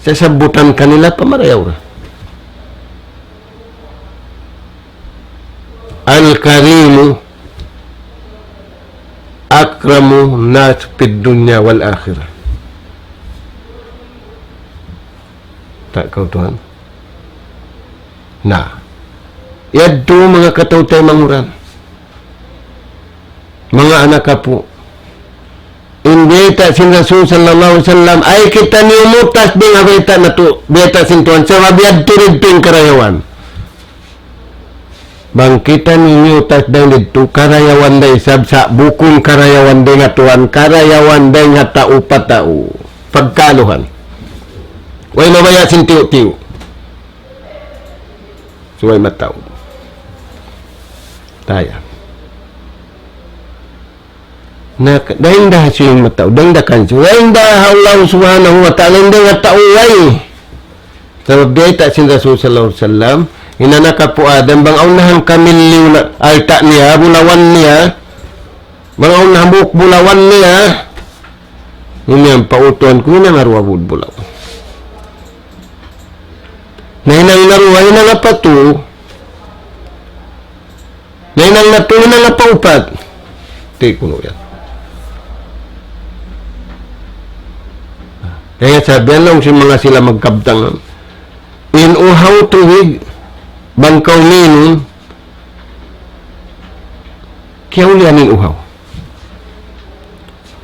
Sasabutan kanila pa marayaw ra. الكريم أكرم الناس في الدنيا والآخرة. Ta' kaw tuwan. Na, yadtu manga kataw-taymanghuran, manga anak apu'. In bayta' sin Rasul sallallahu alayhi wasallam, ayaw kitaniyu mutas dayn ha bayta' natu', bayta' sin Tuhan, sabab yadtu didtu in karayawan. Bang kitaniyu mutas dayn didtu, karayawan da isab sa' bukun karayawan dayn ha Tuhan, karayawan dayn ha tau pa tau. Pagkaluhan. Way mabaya' sin tiyu'-tiyu'. Subay mataud. Taya. Na, dayn da ha siyu mataud, dayn da kan siyu, dayn da ha Allah Subhanahu wa Ta'ala, dayn da ha tau way. Sabab bayta' sin Rasul sallallahu alayhi wasallam, in anak apu' Adam, bang awn na hangka milyon na alta' niya, bulawan niya, bang awn na hambuuk bulawan niya, in yan pautuan ku, hinang na duwa bud bulawan. Na hinang na duwa, hinang na pa tū. Na hinang na tū, hinang na pa upat. Di' kunu' yan. Kaya sabihan laung sin manga sila magkabtangan, in uhaw tubig, bang kaw minum, kiyaulian in uhaw.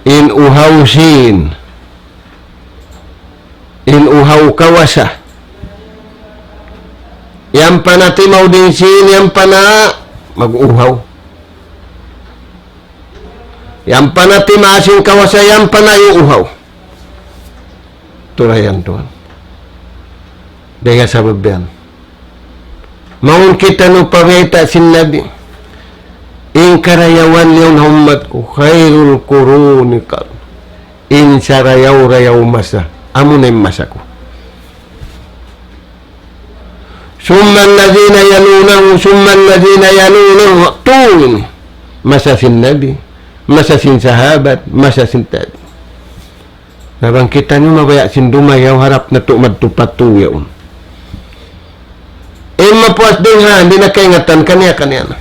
In uhaw sin, in uhaw kawasa. Yan pa na timaw din sin, yan pa na mag-uhaw. Yan pa na timaas in kawasa, yan pa na iyuuhaw. Turayan tuwan. Dayn ha sabab yan. Mawn kitaniyu pa bayta' sin Nabi. In karayawan niya ha ummat ku, خير القرون قرني. In sarayaw-rayaw masa, amuna in masa ku. ثم الذين يلونهم، ثم الذين يلونهم. Tū ini. Masa sin Nabi, masa sin sahabat, masa sin tabi'. Na bang kitaniyu mabaya' sin dumayaw, harap natu' madtu pa tū yaun. In mapuas dayn ha, di' na kaingatan kaniya-kaniya na.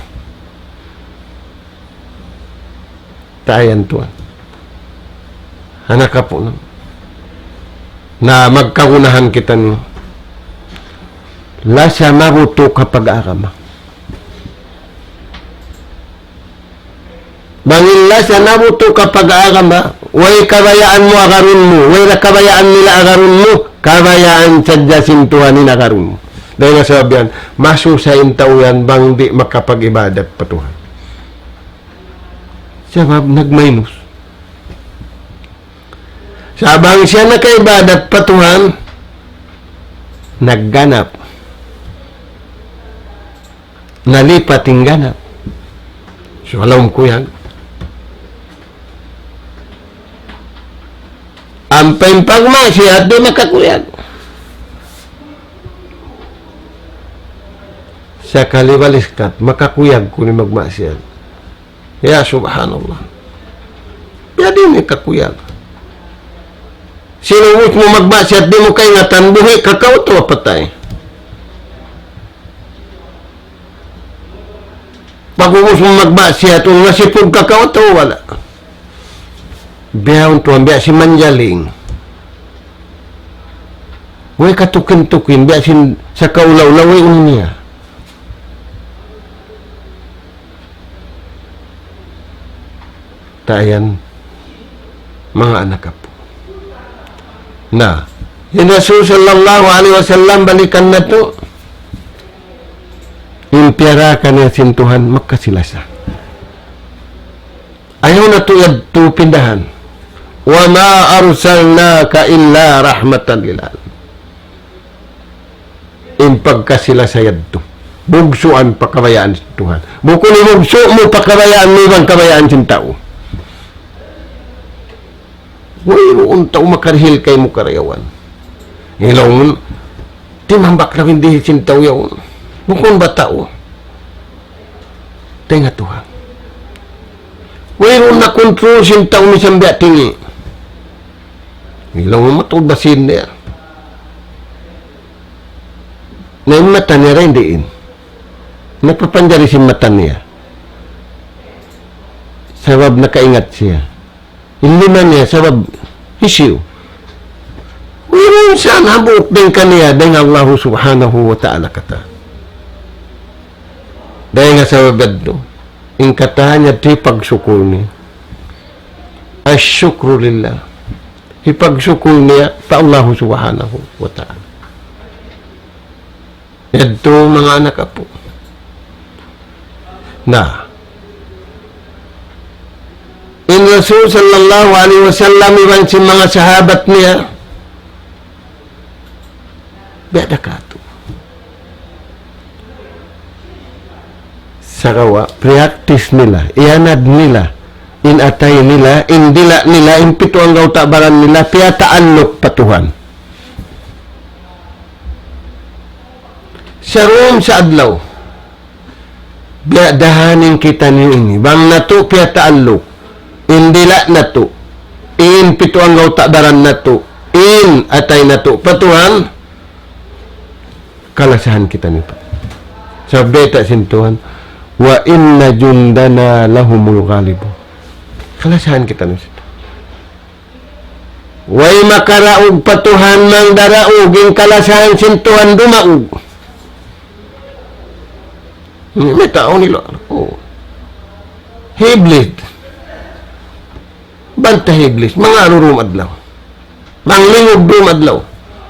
Tayan tuwan. Anak apu' na. Na magkagunahan kitaniyu. Lasa mabutu' ka pag-agama. Bang in lasa mabutu' ka pag-agama, way kabayaan mu agarun mu, way da kabayaan nila agarun mu, kabayaan sadja sin Tuhan in agarun mu. Dayn ha sabab yan, masusa in tau yan bang di' makapag-ibadat pa Tuhan. Sabab nagmaynus. Sa' bang siya nakaibadat pa Tuhan, nagganap. Nalipat in ganap. So, ha lawm kuyag. Ampa in pagmaksiyat, di' makakuyag. Sakali baliskat, makakuyag kunu' in magmaksiyat. Ya subhanallah. Ya di' na kakuyag. Sin ubus mu magmaksiyat, di' mu kaingatan, buhi' ka kaw atawa patay. Pag-ubus mu magmaksiyat, unu, nasipug ka kaw atawa wala'. Biya' untu, biya' sin manjaling. Way katukin-tukin, biya' sin sakaulaw-ulaw, way unu niya. Tayan, manga anak apu'. Na, in Rasul sallallahu alayhi wasallam balikan natu', in piyaraka niya sin Tuhan, magkasi-lasa. Ayaw natu' yadtu pindahan. وما أرسلناك إلا رحمة للعالمين. In pagkasi-lasa yadtu. Bugsuan pa kabayaan sin Tuhan. Bukun in bugsu' mu pa kabayaan mu iban kabayaan sin tau. Wayruun tau makarihil kaymu karayawan. Ilaw mu, timambak na in dihil sin tau yaun. Bukun ba tau? Dayn ha Tuhan. Wayruun na control sin tau misan biya' tingi'. Ilaw mu mataud ba sin niya. Na in mata niya dayn diin. Napapanjari sin mata niya. Sabab nakaingat siya. In lima niya, sabab hisiyu. Wayruun sa hambuuk dayn kaniya, dayn Allah subhanahu wa ta'ala katan. Dayn ha sabab yadtu, in katan niya hipagsukul niya. Ash-shukru lillah. Hipagsukul niya pa Allahu Subhanahu wa Ta'ala. Yadtu manga anak apu'. Na. In Rasul sallallahu alayhi wasallam iban sin manga sahabat niya, biya' da katu'. Sagawa', practice nila, iyanad nila, in atay nila, in dila' nila, in pitu anggawta' baran nila, piyataalluk pa Tuhan. Sa' dum sa adlaw, biya' da ha yan in kitaniyu ini. Bang natu' piyataalluk, in dila' natu', in pitu anggawta' baran natu', in atay natu', pa Tuhan, kalasahan kitaniyu pa. Sabab bayta' sin Tuhan, وإن جندنا لهم الغالبون. Kalasahan kitaniyu sin Tuhan. Way makaraug pa Tuhan, mangdaraug, in kalasahan sin Tuhan dumaug. Ini, mayta' nila. Oh. Hi Iblis. Banta hi Iblis, mangaru' dum adlaw. Manglingug dum adlaw.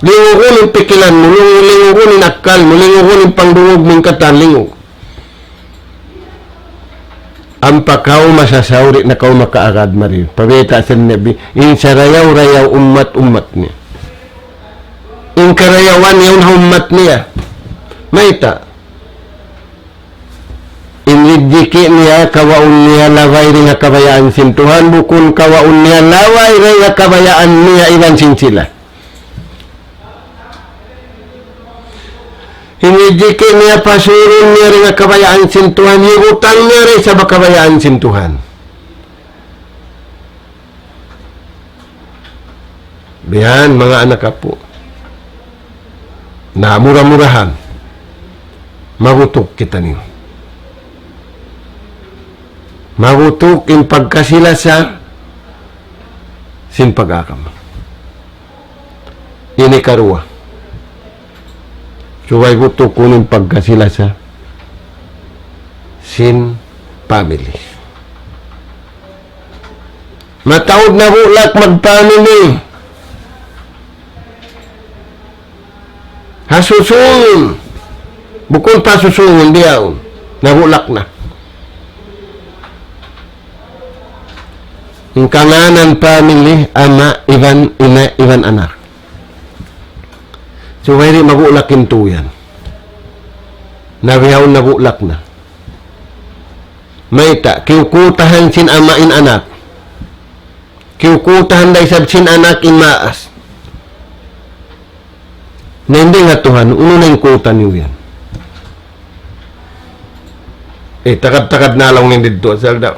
Lingugun in pikilan mu, lingu-, lingugun in akkal mu, lingugun in pangdungug mu, in katan lingug. Ampa kaw masasaw, di' na kaw makaagad mari. Pabiyayta' sin Nabi, in sarayaw-rayaw ummat, ummat niya. In karayawan yaun ha ummat niya. Mayta'? In rijiki' niya, kawaun niya, laway dayn ha kabayaan sin Tuhan, bukun kawaun niya, laway dayn ha kabayaan niya iban sin sila. In rijiki' niya, pasurun niya dayn ha kabayaan sin Tuhan, hibutang niya dayn ha sabab kabayaan sin Tuhan. Biya' yan, manga anak apu'. Na mura-murahan, mabutuk kitaniyu. Mabutuk in pagkasi-lasa sin pag-agama. Ini karuwa. Subay butukun in pagkasi-lasa sin family. Mataud nabulak magpamili. Ha susungun. Bukun pa susungun, bihaun. Nabulak na. In kangānan famili, ama', iban, ina', iban anak. Subay di' mabulak in tuyan. Na bihaun nabulak na. Mayta', kiyukutahan sin ama' in anak. Kiyukutahan da isab sin anak in maas. Na in dayn ha Tuhan, unu na in kuta niyu yan? Eh, tagad-tagad na laung niya didtu, asal da.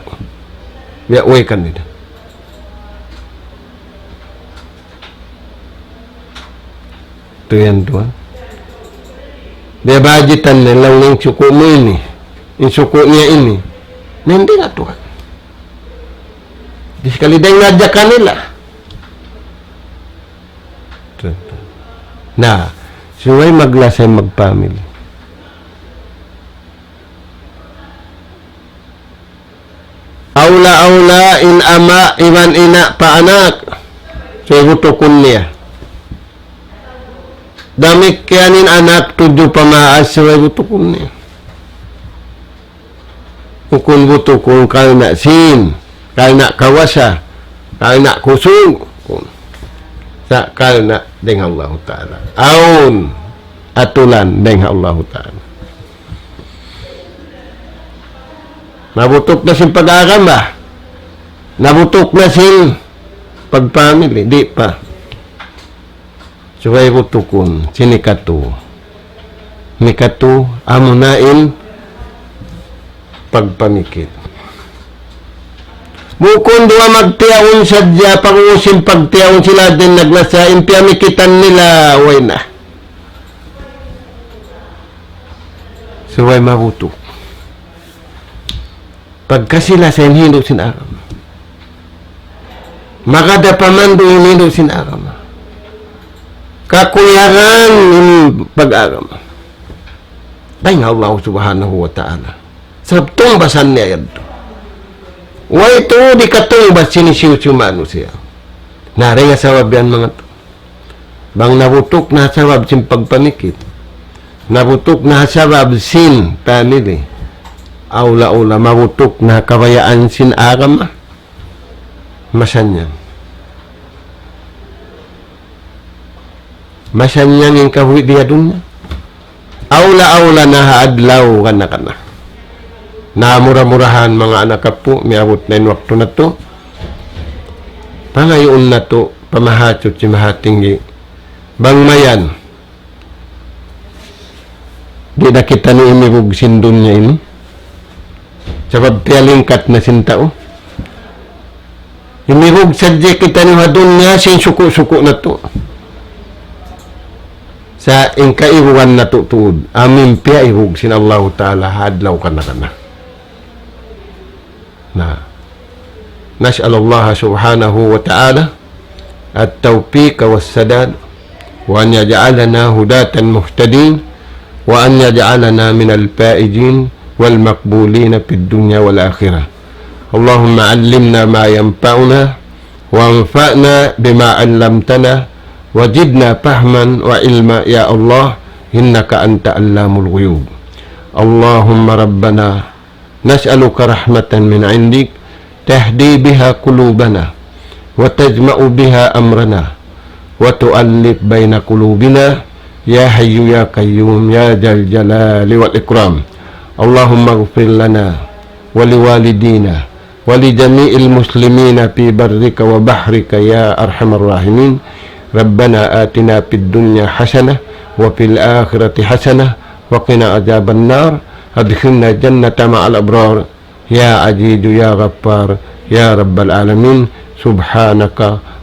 Biya' way kan nila. Tuyan, tuwan. Biya' budgetan na laung niya in suku' mu ini, in suku' niya ini. Na, di' na, tuwan. Di' sakali dayn na hadja kanila. Na, subay maglasa in magpamili. Awla-awla in ama' iban ina' pa anak, subay butukun niya. Damikkiyan in anak tudju pa maas, subay butukun niya. Bukun butukun karna' sin, karna' kawasa, karna' kusug. Sa' karna' dayn ha Allahu Ta'ala. Awn atulan dayn ha Allahu Ta'ala. Nabutuk na sin pag-agama. Nabutuk na sin pagpamili. Di' pa. Subay butukun, sin hikatu. Hikatu, amuna in pagpamikil. Bukun duwa magtiyaun sadja, pag-ubus sin pagtiyaun sila din naglasa, in piyamikitan nila, way na. Subay mabutuk. Pagkasi-lasa in hindu' sin agama. Magad da pamandu' in hindu' sin agama. Kakuyagan in pag-agama. Dayn ha Allah Subhanahu wa Ta'ala. Sabab tungbasan niya yadtu. Way tuud hikatungbas sin hisiyu-siyu manusiya'. Na, dayn ha sabab yan manga tu. Bang nabutuk na ha sabab sin pagpamikil. Nabutuk na ha sabab sin family. Awla-awla mabutuk na ha kabayaan sin agama. Masannyang. Masannyang in kabuhi' di ha dunya. Awla-awla na ha adlaw kana-kana. Na mura-murahan manga anak apu', miyabut na in waktu natu'. Pangayuun natu', pa Mahasuchi Mahatinggi. Bang mayan. Di' na kitaniyu imibug sin dunya ini. Sabab tiyalingkat na sin tau. Imibug sadja kitaniyu ha dunya sin suku'-suku' natu'. Sa' in kaibugan natu' tuud, amu in piyaibug sin Allahu Ta'ala ha adlaw kana-kana. Na. نسأل الله سبحانه وتعالى التوفيق والسداد، وأن يجعلنا هداة مهتدين، وأن يجعلنا من الفائزين والمقبولين في الدنيا والآخرة. اللهم علمنا ما ينفعنا، وانفعنا بما علمتنا، وزدنا فهما وعلما يا الله، إنك أنت علام الغيوب. اللهم ربنا نسألك رحمة من عندك تهدي بها قلوبنا وتجمع بها أمرنا وتؤلف بين قلوبنا يا حي يا قيوم يا ذا الجلال والإكرام. اللهم اغفر لنا ولوالدينا ولجميع المسلمين في برك وبحرك يا أرحم الراحمين. ربنا آتنا في الدنيا حسنة وفي الآخرة حسنة وقنا عذاب النار. أدخلنا الجنة مع الأبرار. يا عزيز يا غفار يا رب العالمين. سبحانك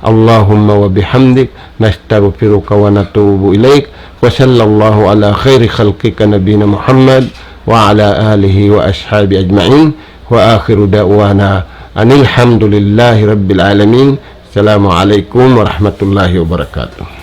اللهم وبحمدك، نستغفرك ونتوب إليك. وصلى الله على خير خلقك نبينا محمد وعلى آله وأصحابه أجمعين. وآخر دعوانا أن الحمد لله رب العالمين. السلام عليكم ورحمة الله وبركاته.